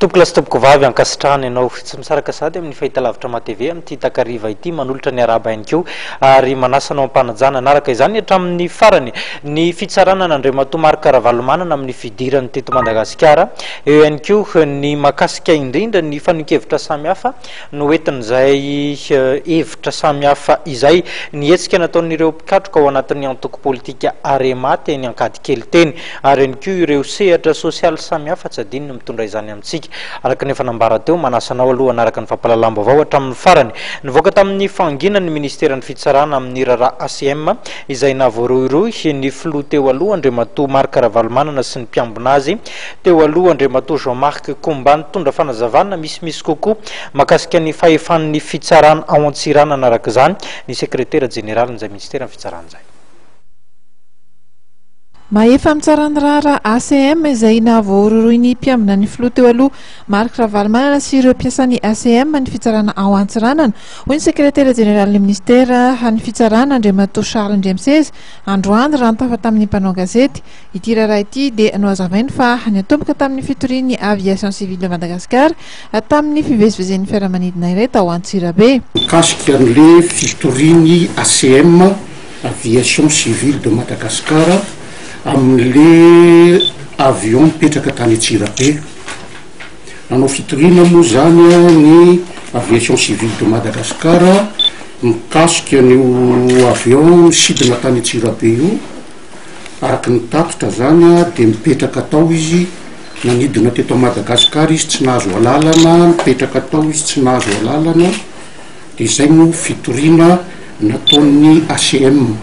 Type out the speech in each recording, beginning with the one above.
Tompokolahy sy tompokovavy, ankasitrahana ianao tsy misaraka sahady amin'ny fahitalavitra MATV amin'ity takariva ity, manolotra ny arahaba ihany koa ary manasa anao am-panajana hanaraka izany hatramin'ny farany ny fitsarana an'Andriamatoa Marc Ravalomanana amin'ny fidirany teto Madagasikara. Eo ihany koa ny mahakasika indrindra ny fanehoan-kevitra samihafa noentin'izay hevitra samihafa izay ny hetsika nataon'ireo mpikatroka ao anatin'ny antoko politika Arema teny Ankadikely teny ary ihany koa ireo sehatra sosialy samihafa tsy adino ny mitondra izany amintsika. Araka ny efa nambara teo, manasa anao aloha hanaraka ny fampahalalam-baovao hatramin'ny farany. Nivoaka tamin'ny fahanginany ny ministeran'ny fitsarana amin'ny raharaha ACM izay nahavoarohirohy ny filoha teo aloha Andriamatoa Marc Ravalomanana sy ny mpiambina azy teo aloha Andriamatoa Jean Marc Koumba. Nitondra fanazavana misimisy kokoa mahakasika ny fahefan'ny fitsarana ao Antsiranana araka izany ny sekretera jeneralin'izay ministeran'ny fitsarana izay. Mahefa mitsara ny raharaha ACM izay nahavoarohirohy ny mpiambina ny filoha teo aloha Marc Ravalomanana sy ireo mpiasan'ny ACM ny fitsarana ao Antsiranana, hoy ny sekretera jeneralin'ny minisitera ny fitsarana Andriamatoa Charles Ndriamiseza androany raha nitafa tamin'ny mpanao gazety. Ity raharaha ity dia nohazavainy fa niantomboka tamin'ny fitorian'ny Aviation Civile de Madagascar tamin'ny fivezivezen'ny fiaramanidina iray tao Antsirabe. Mikasika an'ilay fitorian'ny ACM Aviation Civile de Madagascar amin'le avion mipetraka tany Antsirabe. Nanao fitoriana moa zany ny Aviation Civile de Madagascar mikasika an'io avion nisidina tany Antsirabe io. Araka ny tatitra zany dia mipetraka tao izy, nanidina teto Madagascar izy tsy nahazo alalana, nipetraka tao izy tsy nahazo alalana. Dia izay no fitoriana nataon'ny ACM.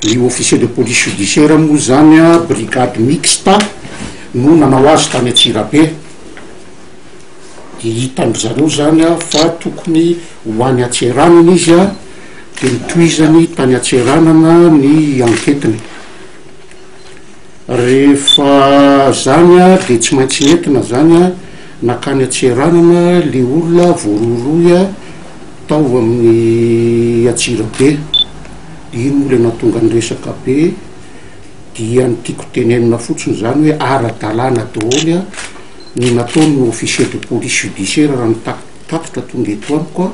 Ny officier de police judiciaire moa izany brigade mixte no nanao azy tany Antsirabe. Dia hitan-dry zareo izany fa tokony ho any Antsiranana izy dia notohizany tany Antsiranana ny enquête-ny. Rehefa zany dia tsy maintsy nentina zany nakany Antsiranana le olona voarohirohy tao amin'ny Antsirabe. Iny moa le nahatonga ny resaka be dia ny tiako tenenina fotsiny zany hoe ara-dalàna daholo ny nataon'ny officier de police judiciaire raha ny tatitra tonga eto amiko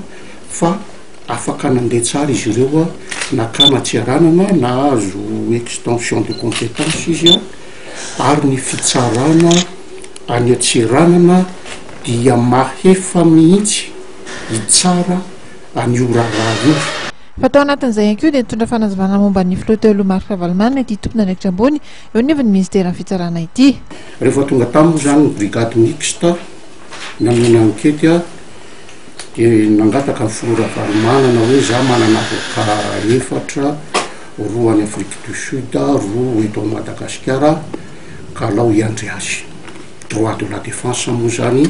fa Afaka nandeha tsara izy ireo nakana Antsiranana, nahazo extension de compétence izy ary ny fitsarana any Antsiranana dia mahefa mihitsy hitsara an'io raharaha io. Fa tao anatin'izay ihany koa dia nitondra fanazavana momba ny filoha teo aloha Marc Ravalomanana ity tompon'andraikitra ambony eo anivon'ny minisiteran'ny fitsarana ity. Rehefa tonga tany moa izany ny brigade mixte nanao ny ankety Dia nangataka ny filoha Ravalomanana hoe za manana avocat efatra, roa any Afrique du Sud, roa eto Madagasikara, ka alao hiandry azy. Droit de la défense moa zany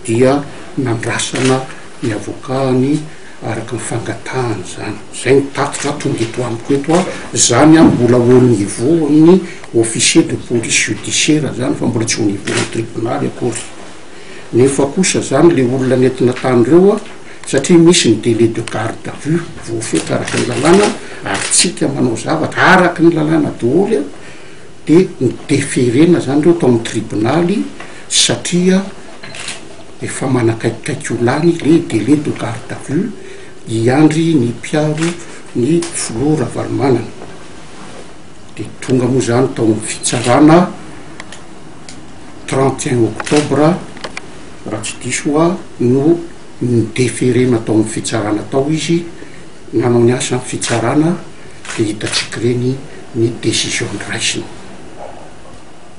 dia nandrasana ny avocat-ny araka ny fangatahany zany. Zay ny tatitra tonga eto amiko eto an, zany an mbola au niveau ny officier de police judiciaire zany fa mbola tsy au niveau ny tribonaly akory. Nefa kosa zany le olona nentina tany reo a, satria misy ny délai de garde à vue voafetra araka ny lalàna ary tsika manao zavatra araka ny lalàna doholy a, de ni-deferena zany reo tao amin'ny tribonaly satria efa manakaikikaiky ho lany le délai de garde à vue hiandry ny mpiaro ny filoha Ravalomanana. De tonga moa zany tao amin'ny fitsarana. 31 octobre raha tsy diso aho no ni-deferena tao amin'ny fitsarana tao izy, nanao ny asany fitsarana dia hitantsika ireny ny décision noraisiny.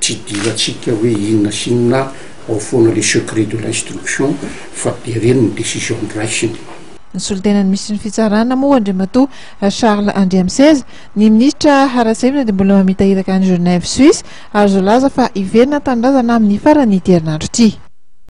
Tsy idirantsika hoe inona sy inona, ao foana le secret de l'instruction fa dia ireny ny décision noraisiny. Ny solontenan'ny minisitry ny fitsarana moa Andriamatoa Charles Andriamiseza, ny minisitra Rajaivina dia mbola mamita iraka any Genève Suisse ary voalaza fa hiverina an-tanindrazana amin'ny faran'ity herinandro ity.